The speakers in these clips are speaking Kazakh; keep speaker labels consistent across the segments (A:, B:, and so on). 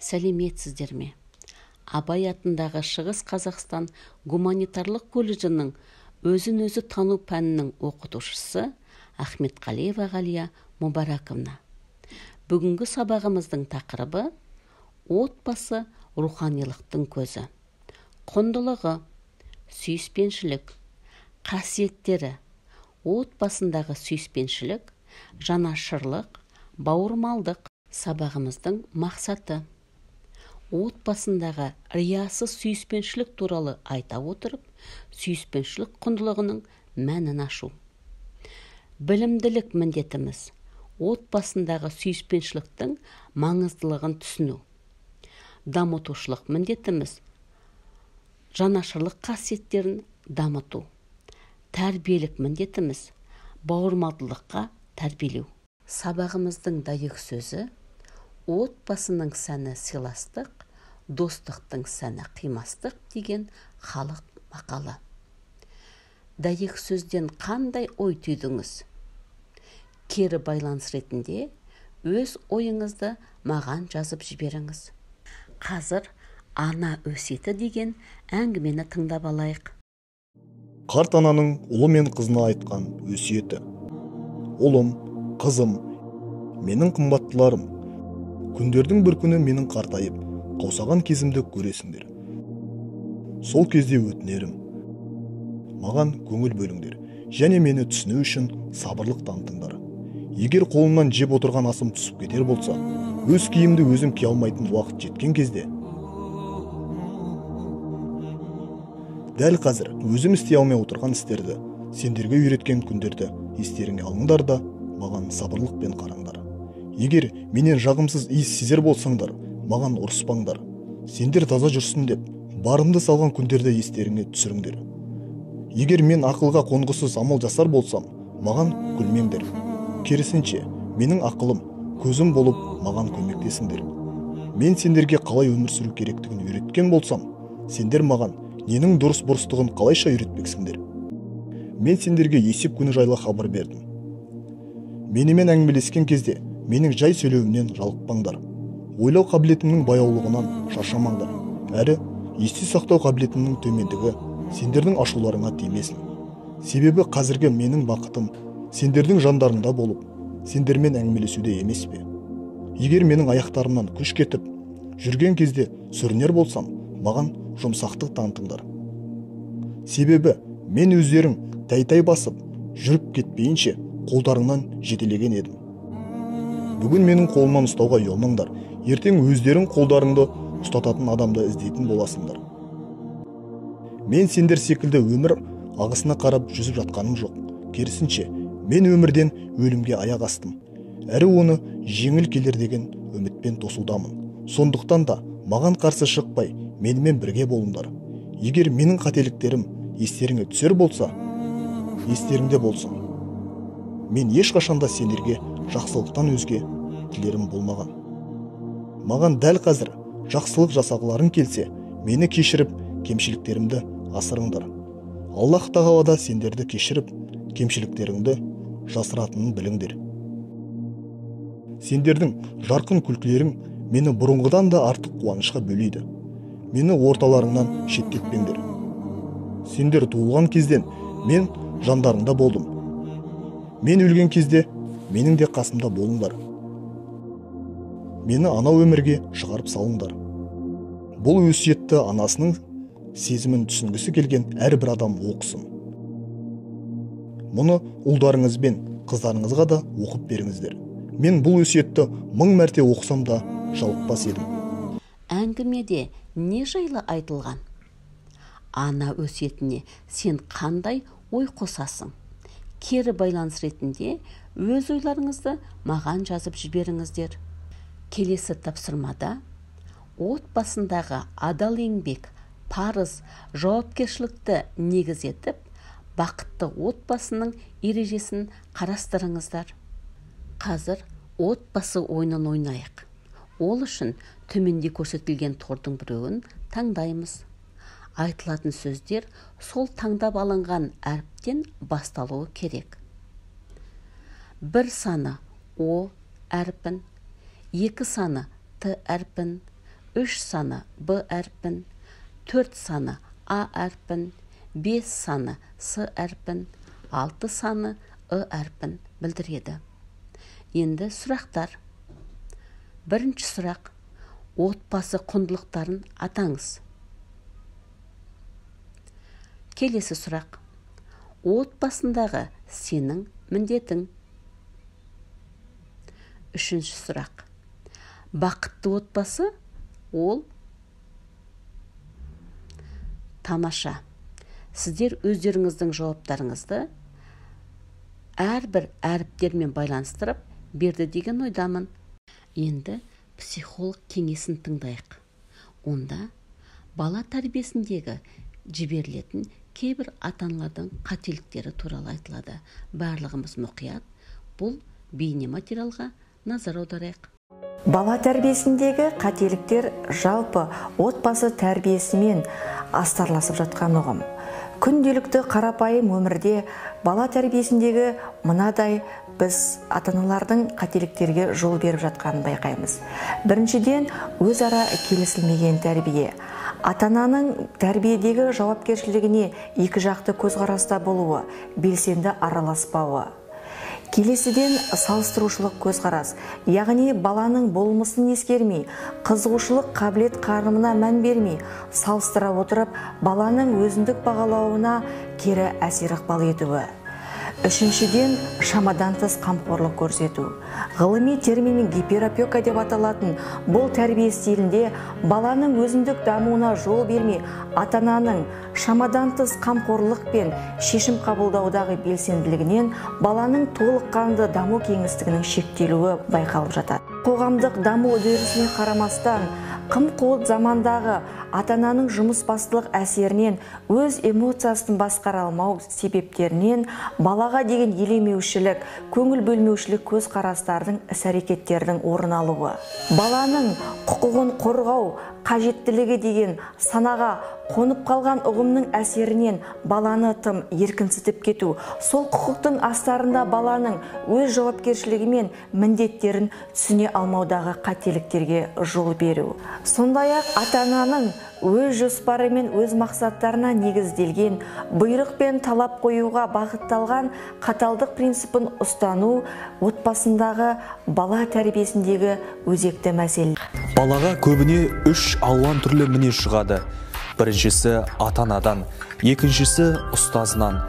A: Сәлеметсіздер ме? Абай атындағы Шығыс Қазақстан гуманитарлық колледжінің өзін-өзі тану пәнінің оқытушысы Ахметқалиева Ғалия Мұбараковна. Бүгінгі сабағымыздың тақырыбы отбасы руханилықтың көзі. Құндылығы, сүйіспеншілік, қасиеттері, отбасындағы сүйіспеншілік, жанашырлық, бауырмалдық. Сабағымыздың мақсаты отбасындағы риясыз сүйіспеншілік туралы айта отырып, сүйіспеншілік құндылығының мәнін ашу. Білімділік міндетіміз отбасындағы сүйіспеншіліктің маңыздылығын түсіну. Дамытушылық міндетіміз жанашырлық қасиеттерін дамыту. Тәрбиелік міндетіміз бауырмалдылыққа тәрбиелеу. Сабағымыздың дәйек сөзі отбасының сәні сыйластық, достықтың сәні қимастық деген халық мақалы. Дәйек сөзден қандай ой түйдіңіз? Кері байланыс ретінде өз ойыңызды маған жазып жіберіңіз. Қазір ана өсиеті деген әңгімені тыңдап алайық.
B: Қарт ананың ұлы мен қызына айтқан өсиеті. Ұлым, қызым, менің қымбаттыларым, күндердің бір күні менің қартайып, қаусаған кезімді көресіңдер. Сол кезде өтінерім, маған көңіл бөліңдер және мені түсіну үшін сабырлық танытыңдар. Егер қолымнан жеп отырған асым түсіп кетер болса, өз киімді өзім кие алмайтын уақыт жеткен кезде, дәл қазір өзім істей алмай отырған істерді, сендерге үйреткен күндерді естеріңе алыңдар да, маған сабырлықпен қараңдар. Егер менен жағымсыз иіс сезер болсаңдар, маған ұрыспаңдар. Сендер таза жүрсін деп, барымды салған күндерді естеріңе түсіріңдер. Егер мен ақылға қонғысыз амал жасар болсам, маған күлмеңдер. Керісінше, менің ақылым, көзім болып маған көмектесіңдер. Мен сендерге қалай өмір сүру керектігін үйреткен болсам, сендер маған ненің дұрыс бұрыстығын қалайша үйретпексіңдер? Мен сендерге есеп күні жайлы хабар бердім. Менімен әңгімелескен кезде менің жай сөйлеуімнен жалықпаңдар. Ойлау қабілетімнің баяулығынан шаршамаңдар. Әрі есте сақтау қабілетімнің төмендігі сендердің ашуларыңа тимесін. Себебі қазіргі менің бақытым сендердің жандарыңда болып, сендермен әңгімелесуде емес пе? Егер менің аяқтарымнан күш кетіп, жүрген кезде сүрінер болсам, маған жұмсақтық танытыңдар. Себебі мен өздерің тәй-тәй басып, жүріп кетпейінше қолдарыңнан жетелеген едім. Бүгін менің қолымнан ұстауға ұялмаңдар. Ертең өздерің қолдарыңды ұстататын адамды іздейтін боласыңдар. Мен сендер секілді өмір ағысына қарап жүзіп жатқаным жоқ. Керісінше, мен өмірден өлімге аяқ астым. Әрі оны жеңіл келер деген үмітпен тосудамын. Сондықтан да маған қарсы шықпай, менімен бірге болыңдар. Егер менің қателіктерім естеріңе түсер болса, естеріңде болсын. Мен ешқашан да сендерге жақсылықтан өзге тілерім болмаған. Маған дәл қазір жақсылық жасағыларың келсе, мені кешіріп, кемшіліктерімді асырыңдар. Аллах тағала да сендерді кешіріп, кемшіліктеріңді жасыратынын біліңдер. Сендердің жарқын күлкілерің мені бұрынғыдан да артық қуанышқа бөлейді. Мені орталарыңнан шеттетпеңдер. Сендер туылған кезден мен жандарыңда болдым. Мен өлген кезде менің де қасымда болыңдар. Мені анау өмірге шығарып салыңдар. Бұл өсиетті анасының сезімін түсінгісі келген әрбір адам оқысын. Мұны ұлдарыңыз бен қыздарыңызға да оқып беріңіздер. Мен бұл өсиетті 1000 мәрте оқысам да жалықпас едім.
A: Әңгімеде не жайлы айтылған? Ана өсиетіне сен қандай ой қосасың? Кері байланыс ретінде өз ойларыңызды маған жазып жіберіңіздер. Келесі тапсырмада отбасындағы адал еңбек, парыз, жауапкершілікті негіз етіп, бақытты отбасының ережесін қарастырыңыздар. Қазір отбасы ойынын ойнайық. Ол үшін төменде көрсетілген тордың біреуін таңдаймыз. Айтылатын сөздер сол таңдап алынған әріптен басталуы керек. Бір саны О әрпін, екі саны Т әрпін, 3 саны Б әрпін, 4 саны А әрпін, 5 саны С әрпін, 6 саны Ы әрпін білдіреді. Енді сұрақтар. Бірінші сұрақ. Отбасы құндылықтарын атаңыз. Келесі сұрақ. Отбасындағы сенің міндетің. Үшінші сұрақ. Бақытты отбасы ол тамаша. Сіздер өздеріңіздің жауаптарыңызды әрбір әріптермен байланыстырып берді деген ойдамын. Енді психолог кеңесін тыңдайық. Онда бала тәрбиесіндегі жіберілетін кейбір ата-аналардың қателіктері туралы айтылады. Барлығымыз мұқият бұл бейнематериалға назар аударайық.
C: Бала тәрбиесіндегі қателіктер жалпы отбасы тәрбиесімен астарласып жатқан ұғым. Күнделікті қарапайым өмірде бала тәрбиесіндегі мынадай біз ата-аналардың қателіктерге жол беріп жатқанын байқаймыз. Біріншіден, өзара келісілмеген тәрбие. Ата-ананың тәрбиедегі жауапкершілігіне екі жақты көзқараста болуы, белсенді араласпауы. Келесіден салыстырушылық көзқарас, яғни баланың болмысын ескермей, қызығушылық қабілет қарымына мән бермей, салыстыра отырып, баланың өзіндік бағалауына кері әсер ықпал етуі. Үшіншіден, шамадан тыс қамқорлық көрсету. Ғылыми терминмен гиперопека деп аталатын бұл тәрбие стилінде баланың өзіндік дамуына жол бермей, ата-ананың шамадан тыс қамқорлық пен шешім қабылдаудағы белсенділігінен баланың толыққанды даму кеңістігінің шектелуі байқалып жатады. Қоғамдық даму үдерісіне қарамастан, қым-қуыт замандағы ата-ананың жұмысбастылық әсерінен өз эмоциясын басқара алмау себептерінен балаға деген елемеушілік, көңіл бөлмеушілік көзқарастардың, іс-әрекеттердің орын алуы. Баланың құқығын қорғау қажеттілігі деген санаға қонып қалған ұғымның әсерінен баланы тым еркінсітіп кету, сол құқықтың астарында баланың өз жауапкершілігі мен міндеттерін түсіне алмаудағы қателіктерге жол беру. Сондай-ақ ата-ананың өз жоспары мен өз мақсаттарына негізделген бұйрық пен талап қоюға бағытталған қаталдық принципін ұстану отбасындағы бала тәрбиесіндегі өзекті мәселе.
D: Балаға көбіне үш алуан түрлі мінез жұғады. Біріншісі ата-анадан, екіншісі ұстазынан,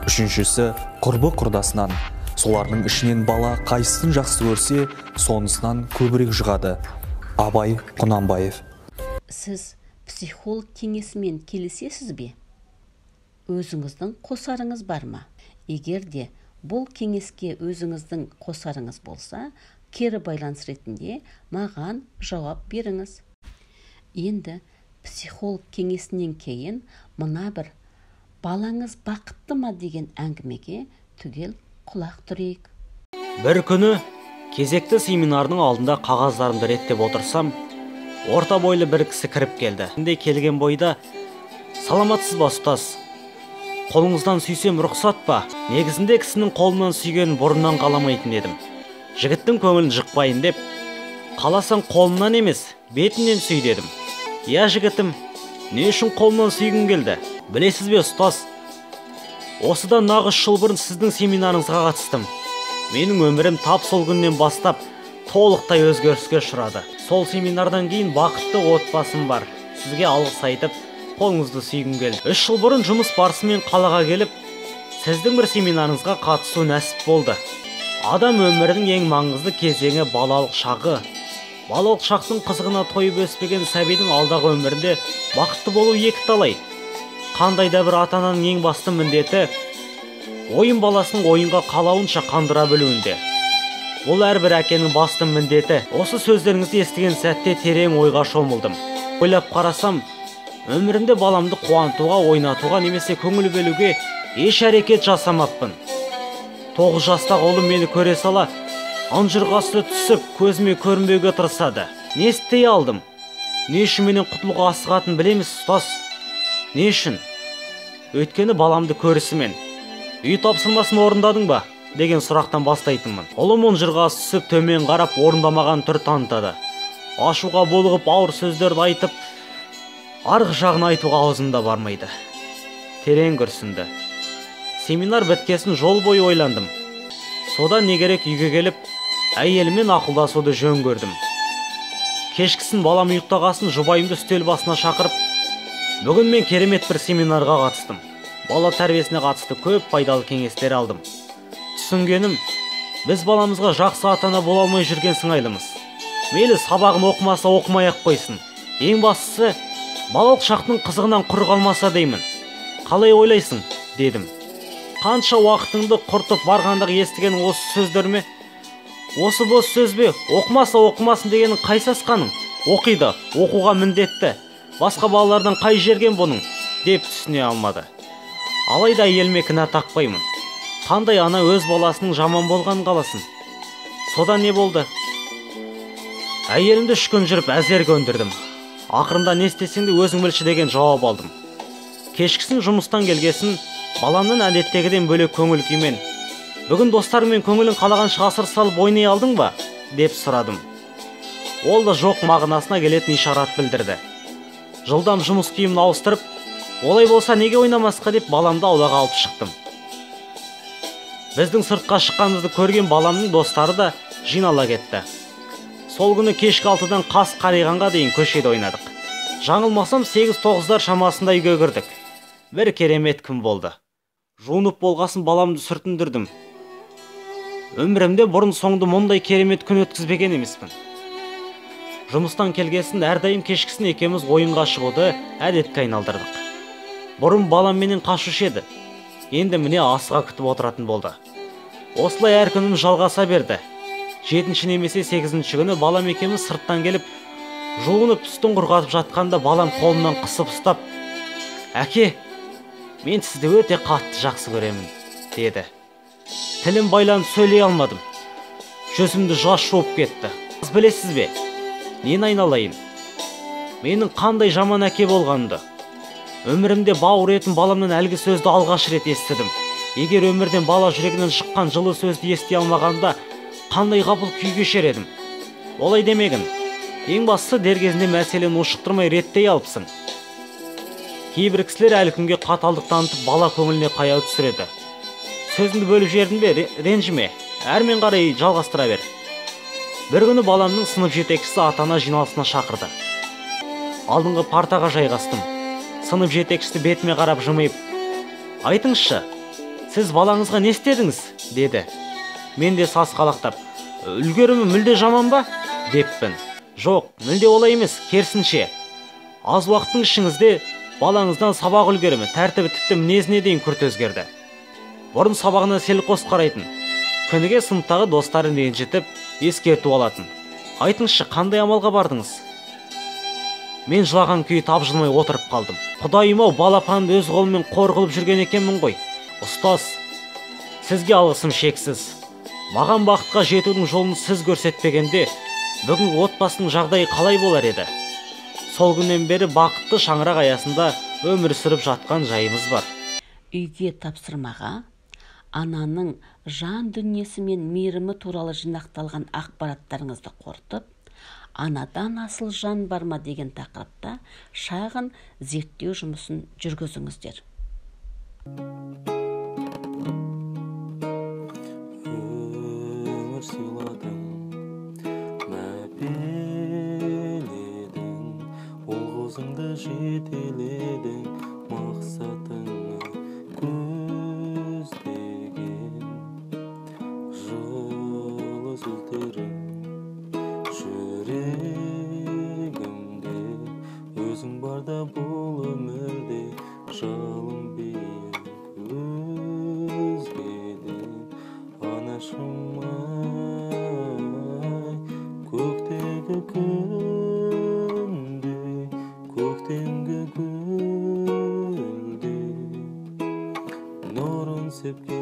D: үшіншісі құрбы-құрдасынан. Солардың ішінен бала қайсысын жақсы көрсе, сонысынан көбірек жұғады. Абай Құнанбаев.
A: Сіз психолог кеңесімен келісесіз бе? Өзіңіздің қосарыңыз бар ма? Егер де бұл кеңеске өзіңіздің қосарыңыз болса, кері байланыс ретінде маған жауап беріңіз. Енді психолог кеңесінен кейін мына бір балаңыз бақытты ма деген әңгімеге түгел құлақ түрейік.
E: Бір күні кезекті семинардың алдында қағаздарымды реттеп отырсам, орта бойлы бір кісі кіріп келді. Енді келген бойда, «Саламатсыз ба, ұстаз? Қолыңыздан сүйсем рұқсат па?» Негізінде кісінің қолынан сүйгенін бұрыннан қаламайтын едім. Жігіттің көңілін жықпайын деп, «Қаласаң қолымнан емес, бетінен сүй» дедім. «Я, жігітім, не үшін қолымнан сүйгің келді?» «Білесіз бе, ұстаз, осыдан нағыз 3 жыл бұрын сіздің семинарыңызға қатыстым. Менің өмірім тап сол күннен бастап толықтай өзгеріске ұшырады. Сол семинардан кейін бақытты отбасым бар. Сізге алғыс айтып, қолыңызды сүйгім келді. 3 жыл бұрын жұмыс барысымен қалаға келіп, сіздің бір семинарыңызға қатысу нәсіп болды. Адам өмірінің ең маңызды кезеңі балалық шағы. Балалық шақтың қызығына тойып өспеген сәбидің алдағы өмірінде бақытты болу екі талай. Қандай да бір ата-ананың ең басты міндеті ойын баласының ойынға қалауынша қандыра білуінде. Бұл әрбір әкенің басты міндеті. Осы сөздеріңізді естіген сәтте терең ойға шомылдым. Ойлап қарасам, өмірімде баламды қуантуға, ойнатуға немесе көңіл бөлуге еш әрекет жасамаппын. 9 жастағы ұлым мені көре сала ынжырғасы түсіп, көзіме көрінбеуге тырысады. Не істей алдым? Не үшін менен құтылуға асығатынын білеміз, ұстаз? Не үшін? Өйткені баламды көрісімен «Үй тапсырмасын орындадың ба?» деген сұрақтан бастайтынмын. Ұлым ынжырғасы түсіп, төмен қарап орындамаған түр танытады. Ашуға булығып ауыр сөздерді айтып, арғы жағын айтуға аузым да бармайды. Терең күрсінді. Семинар біткесін жол бойы ойландым. Содан не керек үйге келіп, әйеліммен ақылдасуды жөн көрдім. Кешкісін балам ұйықтағасын жұбайымды үстел басына шақырып, бүгін мен керемет бір семинарға қатыстым. Бала тәрбиесіне қатысты көп пайдалы кеңестер алдым. Түсінгенім, біз баламызға жақсы ата-ана бола алмай жүрген сыңайлымыз. Мейлі сабағын оқымаса оқымай-ақ қойсын. Ең бастысы, балалық шақтың қызығынан құр қалмаса деймін. Қалай ойлайсың? Дедім. Қанша уақытыңды құртып барғандағы естіген осы сөздер ме? Осы бос сөз бе? Оқымаса оқымасын дегенің қай сасқаның? Оқиды, оқуға міндетті. Басқа балалардан қай жерген бұның? Деп түсіне алмады. Алайда әйеліме кінә тақпаймын. Қандай ана өз баласының жаман болғанын қаласын? Содан не болды? Әйелімді 3 күн жүріп әзер көндірдім. Ақырында не істесең де өзің білші деген жауап алдым. Кешкісін жұмыстан келгесін баламның әдеттегіден бөлек көңіл күймен, бүгін достарыңмен көңілің қалағанша асыр салып ойнай алдың ба? Деп сұрадым. Ол да жоқ мағынасына келетін ишарат білдірді. Жылдам жұмыс киімін ауыстырып, олай болса неге ойнамасқа деп баламды аулаға алып шықтым. Біздің сыртқа шыққанымызды көрген баламның достары да жинала кетті. Сол күні кешкі 6-дан қас қарайғанға дейін көшеде ойнадық. Жаңылмасам 8-9-дар шамасында үйге кірдік. Бір керемет күн болды. Жуынып болғасын баламды сүртіндірдім. Өмірімде бұрын соңды мұндай керемет күн өткізбеген емеспін. Жұмыстан келгесін әрдайым кешкісін екеуміз ойынға шығуды әдетке айналдырдық. Бұрын балам менен қашушы еді. Енді міне асыға күтіп отыратын болды. Осылай әр күнім жалғаса берді. 7-ші немесе 8-ші күні балам екеуміз сырттан келіп, жуынып үстін құрғатып жатқанда балам қолымнан қысып ұстап, «Әке, мен сізді өте қатты жақсы көремін», деді. Тілім байланып сөйлей алмадым. Жүзімді жас жуып кетті. Сіз білесіз бе? Нені айналайын? Менің қандай жаман әке болғанымды. Өмірімде бауыр етін баламнан әлгі сөзді алғаш рет естідім. Егер өмірден бала жүрегінен шыққан жылы сөзді ести алмағанда, қандай ғапыл күй кешер едім. Олай демегін. Ең бастысы дер кезінде мәселені ушықтырмай реттей алыпсың. Кейбір кісілер әлі күнге қаталдық танытып бала көңіліне қаяу түсіреді. Сөзіңді бөліп жібердің бе, ренжіме. Әрмен қарай жалғастыра бер. Бір күні баламның сынып жетекшісі ата-ана жиналысына шақырды. Алдыңғы партаға жайғастым. Сынып жетекшісі бетіме қарап жымиып, «Айтыңызшы, сіз балаңызға не істедіңіз?» деді. Мен де сасқалақтап, «Үлгерімі мүлде жаман ба?» деппін. Жоқ, мүлде олай емес, керісінше. Аз уақыттың ішіңізде балаңыздан сабақ үлгерімі, тәртібі тіпті мінезіне дейін күрт өзгерді. Бұрын сабағына селқос қарайтын, күніге сыныптағы достарын ренжітіп, ескерту алатын. Айтыңызшы, қандай амалға бардыңыз? Мен жылаған күйі тапжылмай отырып қалдым. Құдайым-ау, балапанды өз қолыммен қор қылып жүрген екенмін ғой. Ұстаз, сізге алғысым шексіз. Маған бақытқа жетудің жолын сіз көрсетпегенде, бүгінгі отбасының жағдайы қалай болар еді? Сол күннен бері бақытты шаңырақ аясында өмір сүріп жатқан жайымыз бар.
A: Үйге тапсырмаға ананың жан дүниесі мен мейірімі туралы жинақталған ақпараттарыңызды қорытып, анадан асыл жан бар ма деген тақырыпта шағын зерттеу жұмысын жүргізіңіздер.
F: Өмір сыйладың, мәпеледің, ол қозыңды жетеледің, мақсатыңа көздеген жылы сөздерің жүрегімде, өзің барда бұл өмірде жалынбейін өзгеден. Анашым ай, көктегі күндей, көктемгі гүлдей, нұрын сепкен